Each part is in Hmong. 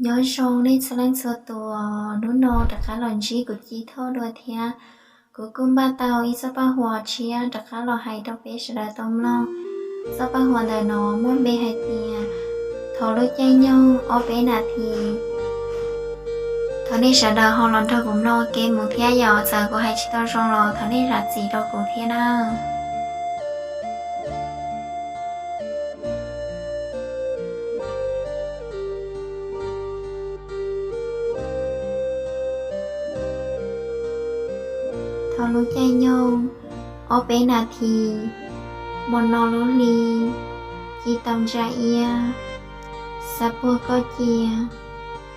Nyob zoo nej txhua leej txhua tus, hnub no rov qab los ntsib kuv Ci Thoj dua thiab. Kuv kuj npaj tau ib txoj paj huam tshiab rov qab los hais rau peb sawv daws tau mloog. Txoj paj huam ntawm no muaj npe hais tias thov lub caij nyoog ob peb nas this. Thov nej sawv daws ho los nrog kuv mloog ua ke mus thiab, yog txawm kuv hais tsis tau zoo los thov nej zam txim rau kuv thiab nawb. Thov lub caij nyoog ob peb nas this, hmo no lub hli ci tau ntsa iab, xav puag koj cia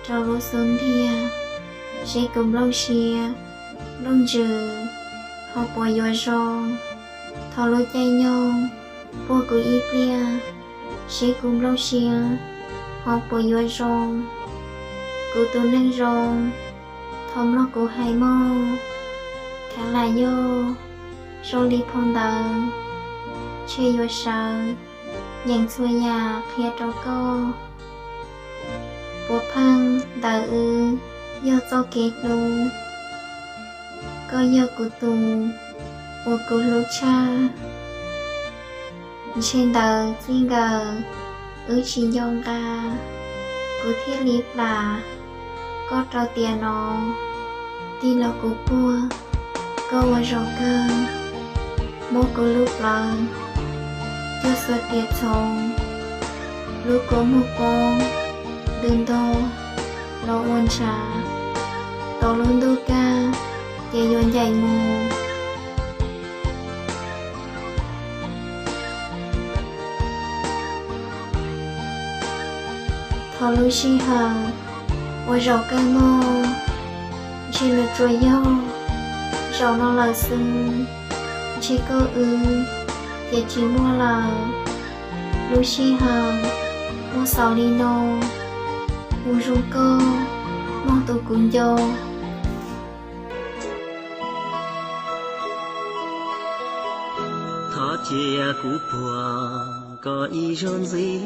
rau lub xub ntiag, seb kuv nplooj siab nplooj ntsws ho puas yuav zoo. Thov lub caij nyoog puag kuv ib pliag, seb kuv nplooj siab ho puas yuav zoo. Kuv tus neeg zoo, thov mloog kuv hais mog. Khav lam yog zoo li phau ntawv, ntshe yuav sawv nyeem txhua yam qhia rau koj. Puav pheej ntawm wb yog txoj kev hlub, koj yog kuv tus uas kuv hlub tshaj. Ntshe ntawd txij nkawm wb tsis nco nqa, kuv thiaj li plam koj rau tiam no. Tig los kuv puag koj ua zaum kawg, muab kuv lub plawv cuag xuas riam txhoov, lub kua muag poob ntws ntog los ua ntshav, tau lub ntuj kaj ces yuav ncaim mus. Thov lub sij hawm ua zaum kawg mog, ntshe nws tsuas yog zaum no lawm xwb, ntshe koj wb ces tsis muaj lawm. Lub sij hawm muaj xaus li no, mus zoo koj mog tus kuv nco. Thov cia kuv puag koj ib zaug ntxiv,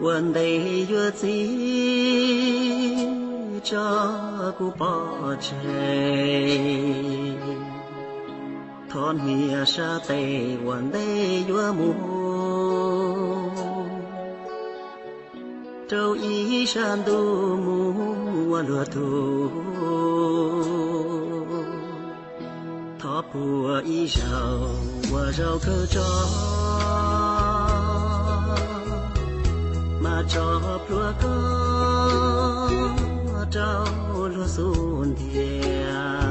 ua ntej yuav txij tso kuv pov tseg. Thov niam sab tes ua ntej yuav mus rau ib sab ntuj mus ua luag tug. Thov puag ib zaug ua zaum kawg tso, mas tso plhuav koj rau luag xub ntiag.